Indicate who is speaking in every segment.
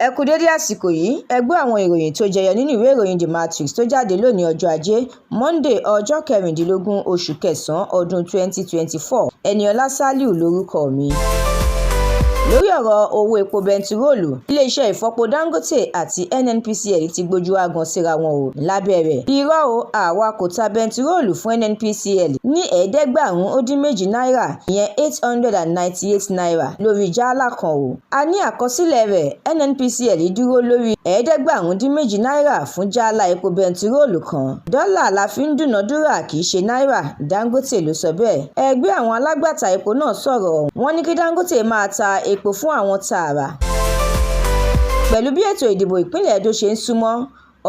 Speaker 1: Ẹ kú dédé àsìkò yìí. Ẹ gbọ́ àwọn ìròyìn tó jẹyọ nínú ìwé ìròyìn The Matrix tó jáde lónìí, ọjọ́ Ajé Monde, ọjọ́ 16 oṣù kẹsàn-án ọdún 2024. Ẹniọlá Saliu lórúkọ mi. Lórí ọ̀rọ̀ owó epo bẹntiróòlù, iléeṣẹ́ ìfọpo Dangote àti NNPCL ti gbójú aágan síra wọn o. Lábẹ́ rẹ̀, irọ́ o, àwa kò ta bẹntiróòlù fún NNPCL ní ₦862, ìyẹn ₦898 lórí jálá kan o. A ní àkọsílẹ̀ rẹ̀. NNPCL dúró lórí ₦862 fún jálá epo bẹntiróòlù kan. Dọ́là la fi ń dúnadúrà, kì í ṣe náírà, Dangote ló sọ bẹ́ẹ̀. Ẹgbẹ́ àwọn alágbàtà epo náà sọ̀rọ̀, wọ́n ní kí Dangote máa ta epo fún àwọn tààrà. Pẹ̀lú bí ètò ìdìbò ìpínlẹ̀ Edo ṣe ń súnmọ́,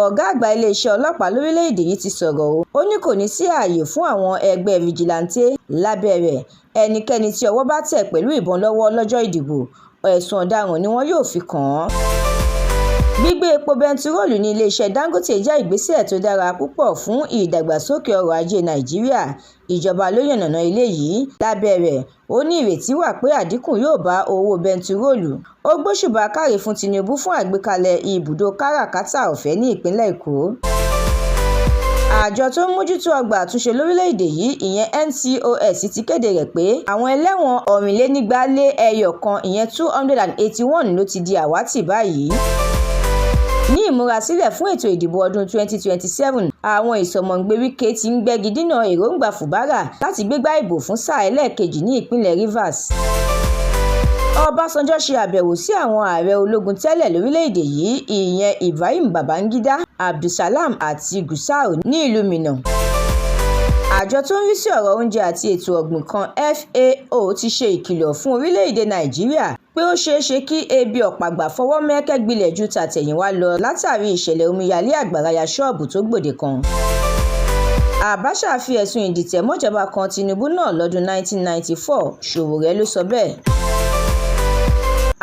Speaker 1: ọ̀gá àgbà iléeṣẹ́ ọlọ́pàá lórílẹ̀‐èdè yìí ti sọ̀rọ̀ o. Ó ní kò ní sí ààyè fún àwọn ẹgbẹ́ fìjìláńtẹ́. Lábẹ́ rẹ̀, ẹnikẹ́ni tí ọwọ́ bá tẹ̀ pẹ̀lú ìbọn lọ́wọ́ lọ́jọ́ ìdìbò, ẹ̀sùn ọ̀daràn ni wọn yóò fi kàn án. Gbígbé epo bẹntiróòlù ní iléeṣẹ́ Dangote jẹ́ ìgbésẹ̀ tó dára púpọ̀ fún ìdàgbàsókè ọrọ̀ ajé Nàìjíríà, ìjọba ló yànnàná eléyìí. Lábẹ́ rẹ̀, ó ní ìrètí wà pé àdínkù yóò bá owó bẹntiróòlù. Ó gbóṣùbà káre fún Tinubu fún àgbékalẹ̀ ibùdó kárà-kátà ọ̀fẹ́ ní ìpínlẹ̀ Èkó. Àjọ tó ń mójútó ọgbà àtúnṣe lórílẹ̀‐èdè yìí, ìyẹn NCOS, ti kéde rẹ̀ pé àwọn ẹlẹ́wọ̀n 181, ìyẹn 281, ló ti di àwátì báyìí. Ní ìmúrasílẹ̀ fún ètò ìdìbò ọdún 2027, àwọn ìsọ̀mọ̀ǹgbẹ Wike ti ń gbégi dínà èròǹgbà Fubara láti gbégbá ìbò fún sáà ẹlẹ́ẹ̀kejì ní ìpínlẹ̀ Rivers. Ọbásanjọ́ ṣe àbẹ̀wò sí àwọn ààrẹ ológun tẹ́lẹ̀ lórílẹ̀‐èdè yìí, ìyẹn Ibrahim Babangida, Abdulsalam àti Gusau, ní ìlú Minna. Àjọ tó ń rí sí ọ̀rọ̀ oúnjẹ àti ètò ọ̀gbìn kan, FAO, ti ṣe ìkìlọ̀ fún orílẹ̀-èdè Nàìjíríà pé ó ṣeé ṣe kí ebi ọ̀pàgbà fọwọ́ mẹ́kẹ́ gbilẹ̀ ju tàtẹ̀yìnwá lọ látàrí ìṣẹ̀lẹ̀ omíyalé àgbàrá ya ṣọ́ọ̀bù tó gbòde kan. Abacha fi ẹ̀sùn ìdìtẹ̀ mọ́jọba kan Tinubu náà lọ́dún 1994, Sowore ló sọ bẹ́ẹ̀.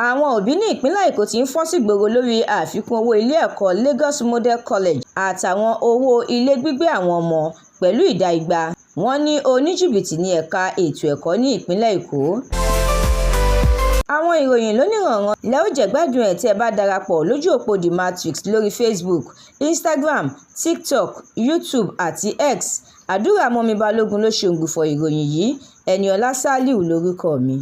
Speaker 1: Àwọn òbí ní ìpínlẹ̀ Èkó ti ń fọ́n sígboro lórí àfikún owó ilé ẹ̀kọ́ Lagos Model College àtàwọn owó ilé gbígbé àwọn ọmọ pẹ̀lú ìdá 200. Wọ́n ní oníjìbìtì ní ẹ̀ka ètò ẹ̀kọ́ ní ìpínlẹ̀ Èkó. Àwọn ìròyìn lóníranran lẹ ó jẹ̀gbádùn ẹ̀ tẹ́ ẹ bá darapọ̀ lójú òpó The Matrix lórí Facebook, Instagram, TikTok, YouTube àti X. Àdúrà mọ́mi Balógun ló ṣe òǹgbùfọ̀ ìròyìn yìí. Ẹniọlá Saliu lórúkọ mi.